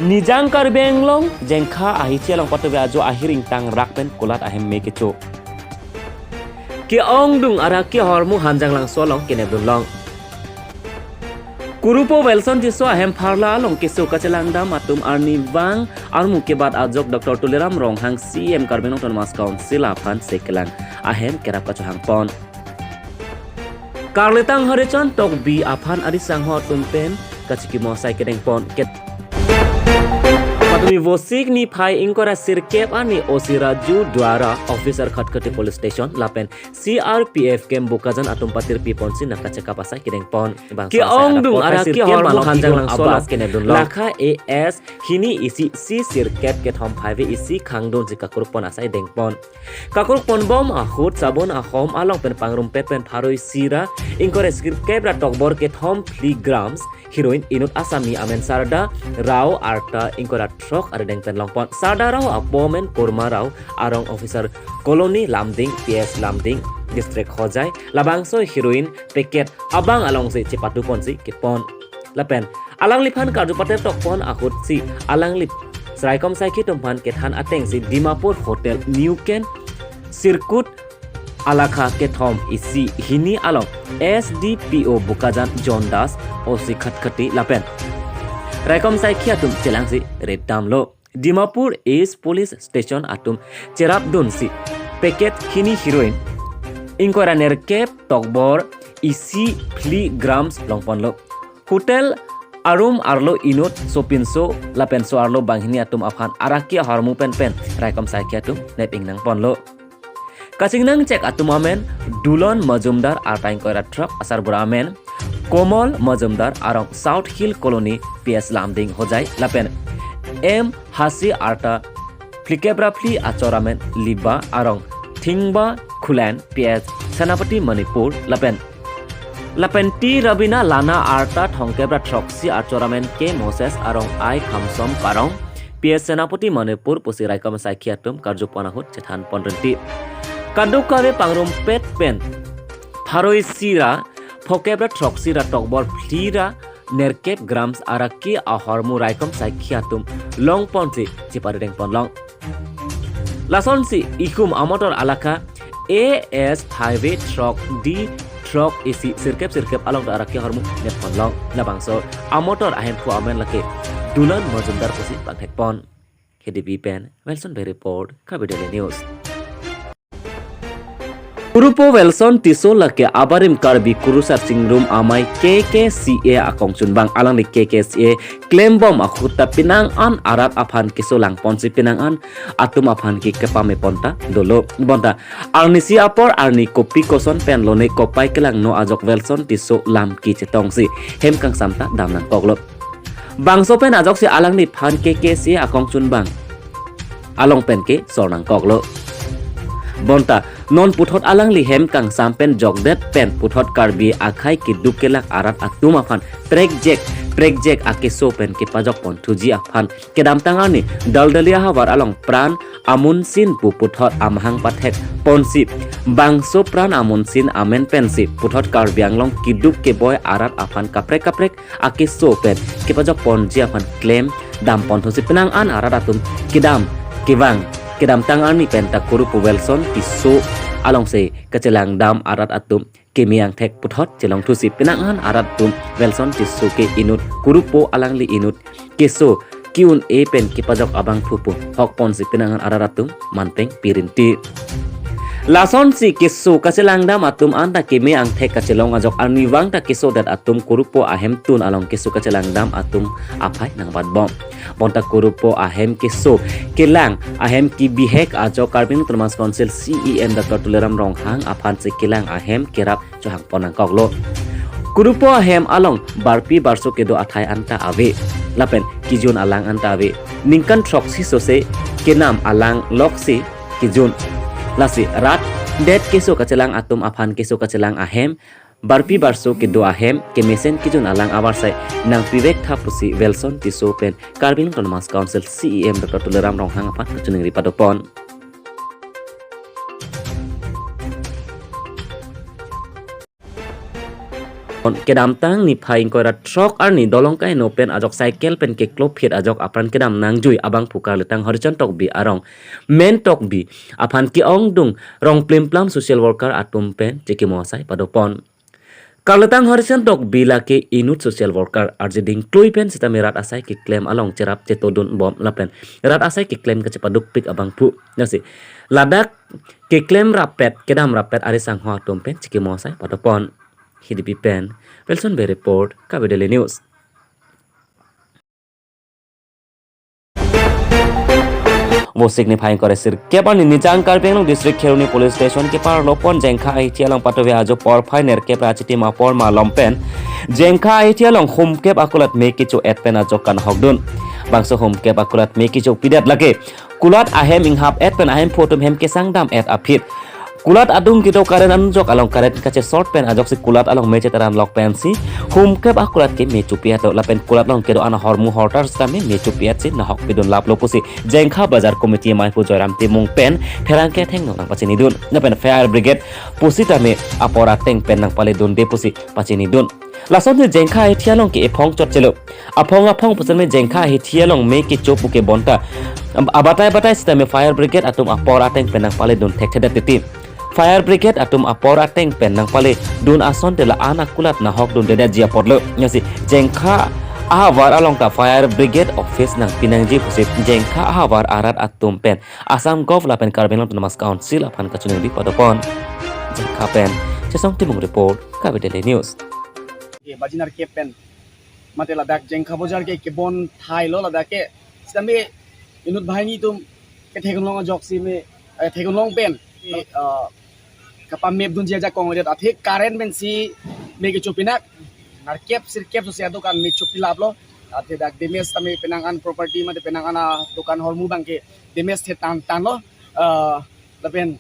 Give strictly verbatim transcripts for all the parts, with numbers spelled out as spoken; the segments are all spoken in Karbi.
Nijang Karbi Anglong, Jengkha ahithi along patove ajo ahir ingtang rak pen kulat ahem me kecho. Ke-ongdung araki ahormu Hanjanglangso along kenepdun long. Kurupo Welson Tisso ahem pharla along keso kachelangdam atum arnivang armu kebat ajok Doctor Tuliram Ronghang C E M Karbi Anglong Autonomous Council aphan sekelang ahem kerap kachohangpon. Karletang Harichand Tokbi aphan arisangho atum pen kachikimo asai kedengpon. Ket- Patumi Vosik niphai ingkoi ra sirkep arni O C Raju Duara, officer Khatkhati Police Station lapen C R P F camp Bokajan atum patirpi ponsi nangka check up asai kedengpon. Bangso asai ke-ongdung adap araki ahormu Hanjanglangso along kenepdun long. Lakha A S hini isi C sirkep kethom phaive isi khangdunsi kakurukpon asai dengpon. Kakurukponbom ahut sabon ahom along pen pangrumpet pen pharo isi ra ingkoi ra sirkep ra tokbor kethom phli grams heroin inut asami amen Sarda Rao arta ingkoi ra throk arideng pen longpon. Sarda Rao apo amen Kurma Rao, arong officer Colony Lumding, P S Lumding, District Hojai. Labangso heroin packet abang alongsi chepatuponsi kepon. Lapen alangliphan karju pater tokpon ahutsi alangli raikom saikhi atum aphan kethan atengsi Dimapur Hotel New Ken Circuit alakha kethom isi hini along S D P O Bokajan John Das, O C Khatkhati lapen raikom saikhi atum chelangsi raid damlo. Dimapur East Police Station atum cherapdunsi packet hini heroin ingkoi ra nerkep tokbor isi phli grams longponlo. Hotel arum arlo inut sopinso lapen so-arlo banghini atum aphan araki ahormu penpen raikom saikhi atum nep ingnangponlo. Kachingnang check atum amen Dulon Majumdar arta ingkoi ra throk, asarbura amen Komol Majumdar, arong South Hill Colony, P S Lumding Hojai lapen M Hasi arta phlikep ra phli achor amen Liba, arong Thingba Khulen, P S Senapati Manipur lapen lapen T Rabina Lana arta thomkep ra throksi achor amen K Moses, arong I Khamsom Karong, P S Senapati Manipur pusi raikom saikhi atum karjupon ahut chethanpon rinti. Kadokave pangrumpet pen pharo isi ra phokep ra throksi ra tokbor phli ra nerkep grams araki ahormu raikom saikhi atum longponsi cheparidengpon long. Lasonsi ikum amotor alakha A S phaive throk D throk isi sirkep sirkep along araki ahormu neppon long. Labangso amotor ahemphu amen lake Dulon Majumdar pusi pangthekpon. K D P pen Wilson Bey report, Karbi Daily News. Kurupo Welson Tisso lake abarim Karbi Kurusar Chingrum Amei K K C A akongchunbang. Alangli K K C A klembom ahut ta penang an arat aphan keso langponsi penang an atum aphan ke kepamepon ta dolo. Bonta arnisi apor arni kopi koson pen lone kopai kelangno ajok Welson Tisso lam kechetongsi hem kangsam ta dam nangkoklo. Bangso pen ajoksi alangliphan K K C A akongchunbang along pen ke sor nangkoklo. Bonta non puthot alangli hem kangsam pen jokdet pen puthot Karbi akhei keduk kelak arat atum aphan prekjek prekjek akeso pen kepajokpon thuji aphan kedamtang arni Daldali ahavar along pran amunsin pu puthot amahang pathekponsi bangso pran amunsin amen pensi puthot Karbi Anglong keduk keboi arat aphan kaprek kaprek akeso pen kepajokponji aphan klem dampon thusi penang an arat atum kedam kevang kedamtang arni pen ta Kurupo Welson Tisso alongsi kachelang dam arat atum keme angthek puthot chelong thusi penang an arat atum Welson Tisso ke inut Kurupo alangli inut keso ke-un-e pen kepajok abangphu pu hokponsi penang an arat atum manpeng pirinti. Lasonsi keso kachelang dam atum anta keme angthek kachelong ajok arnivang ta kesodet atum Kurupo ahemtun along keso kachelang dam atum aphai nangbatbom. Bonta Kurupo ahem keso kelang ahem kebihek ajok Karbi Anglong Autonomous Council C E M Doctor Tuliram Ronghang aphansi kelang ahem kerap chohangpon nangkoklo. Kurupo ahem along barpi barso kedo athai anta ave. Lapen kejun alang anta ave. Ningkan throksi sose kenam alang loksi kejun. Lasi rat det keso kachelang atum aphan keso kachelang ahem barpi barso kedo ahem kemesen kejun alang avarsai nangpivek tha pusi Welson Tisso pen Karbi Anglong Autonomous Council C E M Doctor Tuliram Ronghang aphan kachiningri padopon. Kedamtang niphai ingkoi ra throk arni dolong kaheno pen ajok cycle pen keklo phit ajok apran kedam nangjui abangphu Karletang Harichand Tokbi arong Men Tokbi aphan ke-ongdung rong plimplam social worker atum pen chikimo asai padopon. Karletang Harichand Tokbi lake inut social worker arje dingklui pen sitame rat asai keklem along cherap chetodun bom lapen rat asai keklem kachepadukpik abangphu. Lasi ladak keklem rapet, kedam rapet ari sangho atum pen chikimo asai padopon. Hidipi pen Wilson Bey report, Karbi Daily News. Vosik niphai ingkoi ra sirkep arni Nijang Karbi Anglong District Kheroni Police Station keparlopon Jengkha ahithi along patuve ajo porphai nerkep ra achitim apor malom pen Jengkha ahithi along humkep akulat me kecho-et pen ajok kanhokdun. Bangso humkep akulat me kechopidet lake kulat ahem inghap-et pen ahemphu atum hem kesangdam-et aphi. Kulat adung kedo current anjok along current kachesort pen ajoksi kulat along me chetaranlok pensi humkep akulat ke me chopi-etlo lapen kulat along kedo-an ahormu hortar sitame me chopi-etsi nahokpidun laplo pusi Jengkha Bazar Committee amaiphu Joyram Timung pen pherangke athengno nangpachinidun. Lapen fire brigade pusitame apor ateng pen nangpaledunde pusi pachinidun. Lasonsi Jengkha ahithi along ke ephong chotchelo. Aphong aphong pusitame Jengkha ahithi along me kecho pu ke bonta abatai batai sitame fire brigade atum apor ateng pen nangpaledun thekthedet titi. Fire brigade atum apor ateng pen nangpaledun asonte la-an akulat nahokdundedetji apotlo. Lasi Jengkha ahavar along ta fire brigade office nangpinangji pusi Jengkha ahavar arat atum pen Assam Gov lapen Karbi Anglong Autonomous Council aphan kachiningri padopon. Jengkha pen Chesong Timung report, Karbi Daily News. Ke baji nerkep pen mate ladak Jengkha Bazar ke kebon thailo ladak ke. Sitame inut banghini atum ke theklong ajoksi me, eh, theklong pen, eh, kapamepdunji ajakong ret athe current pensi me kechopinak. Nerkep sirkep sosi adukan me chopilaplo. Athe dak damage tame penang an property mate penang an adukan hormu abangke damage the tan tanlo. Eh, lapen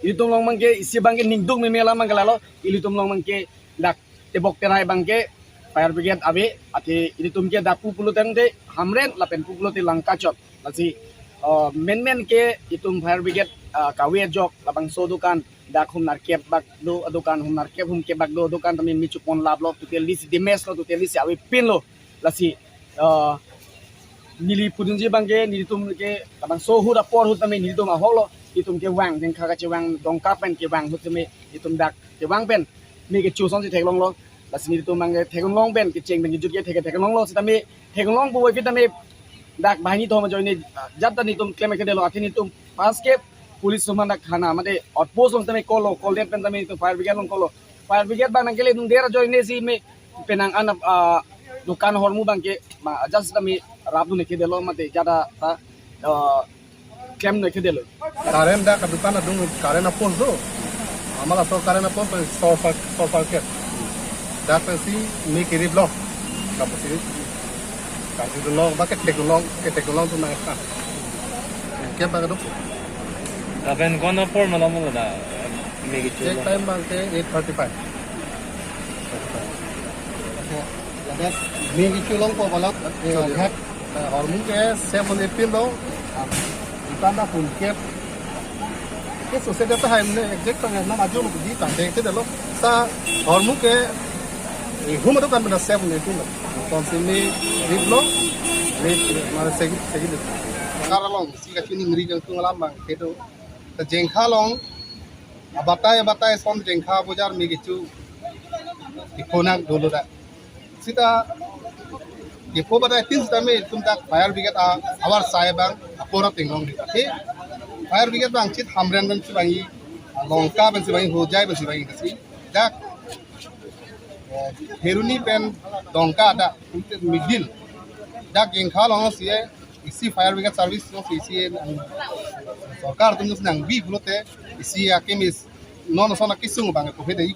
ilitum along abangke isi abangke ningduk meme alam abangke lalo, ilitum along abangke dak tebok terai abangke fire brigade ave, athe ilitum ke dak pu pulo tangte Hamren lapen pu pulote Langkachot. Lasi, eh, menmen ke itum fire brigade, eh, kave ajok labangso adukan dak hum nerkep bak do adukan, hum nerkep humkep bak do adukan tame me choponlaplo, totally si damage lo, totally si avepinlo. Lasi, eh, neli pudunji abangke nelitum ke labangso ahut apor ahut tame nelitum ahoklo, itum kevang Jengkha kachevang Dongka pen kevang ahut tame itum dak kevang pen me kecho asonsi theklonglo. Lasi nelitum abangke theklong pen kecheng pen kejut ke thek theklonglo sitame theklong puvoiphit tame dak banghini atum ajoine jat ta nelitum klem-et thedetlo, athe nelitum pas ke police atum aphan dak thana mate outpost along tame call lo, call det pen tame nelitum fire brigade along call lo. Fire brigade abang nangkeledunde ajoine si me penang an, ah, dukan hormu abangke ma just tame rapdun-et thedetlo mate jat ta, ah, klemdun-et thedetlo. Current dak dukan adung current apost do. Amat laso current apost short circuit, short circuit. Dak pensi me keriplo. Kapusi karjudunlo, ba ketheklong, ketheklong tu nang ka. Ke ba do. Lapen ko-an apor malom lo dak me kecho? Check time abangke eight thirty-five. Ladak me kecholongpo balak, eh, hormu ke seven eighteen lo, ipan ta humkep. Ke sose data hai mane exact tang na ajo lo di tang dek te lo. Sa hormu ke, eh, hum adukan mane seven eighteen lo. Konsini rip lo, rip mane segi, segi lo. Kar along si kachiningri jangtung alam abang kedo. Ta Jengkha along abatai abatai ason Jengkha Bazar me kecho iponak dolo dak. Sita ipo batai tin sitame itum dak fire brigade a abar sai abang apor ateng long di. Tapi fire brigade abang chit Hamren pensi bang-i, Langka pensi bang-i, Hojai pensi bang-i kasi. Dak, eh, Kheroni pen Dongka dak middle. Dak Jengkha alongsi isi fire brigade service alongsi isi nang sorkar atum nangbi pulote isi akimi non ason akesung abang pu hede.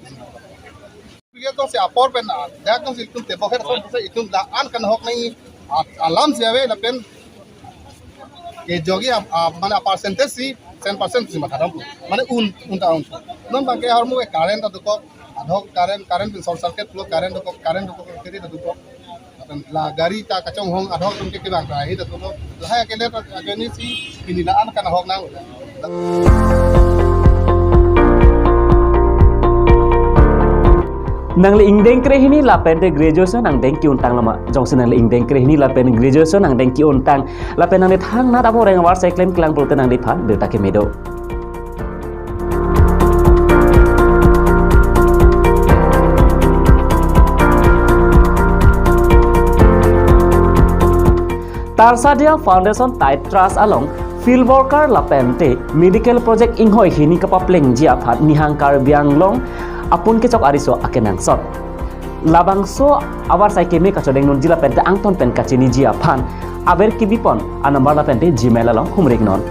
Brigade alongsi apor pen dak alongsi itum tebok her ason itum la-an kanhok nang alam si ave lapen kejogi a, a, mane percentage si ten percent si mathadam. Mane un, un ta un. Non abangke ahormu ke current adokok, adhok current, current pen short circuit lo, current dokok, current dokok, kiri dokok. Lapen la gari ta kachonghong adhok atum ke kevang ta ahi dokok. Lahai ke le ta ajoine si pini la-an kanhok nang. Nangli ingdeng krehini lapente graduation angdeng ki-untang loma? Jongsi nangli ingdeng krehini lapen graduation angdeng ki-untang lapen nangli thangnat abo reng avar seklem klang pulote nangliphan birta keme do. Tarsadia Foundation Tide Trust along field worker lapente medical project inghoi hini kapaplengji aphan Nihang Karbi Anglong apun kechok ariso akenangsot. Labangso avarsai keme kachodeng nunji lapente angton pen kachiniji aphan aber kibipon anumber lapente Gmail along humrik non.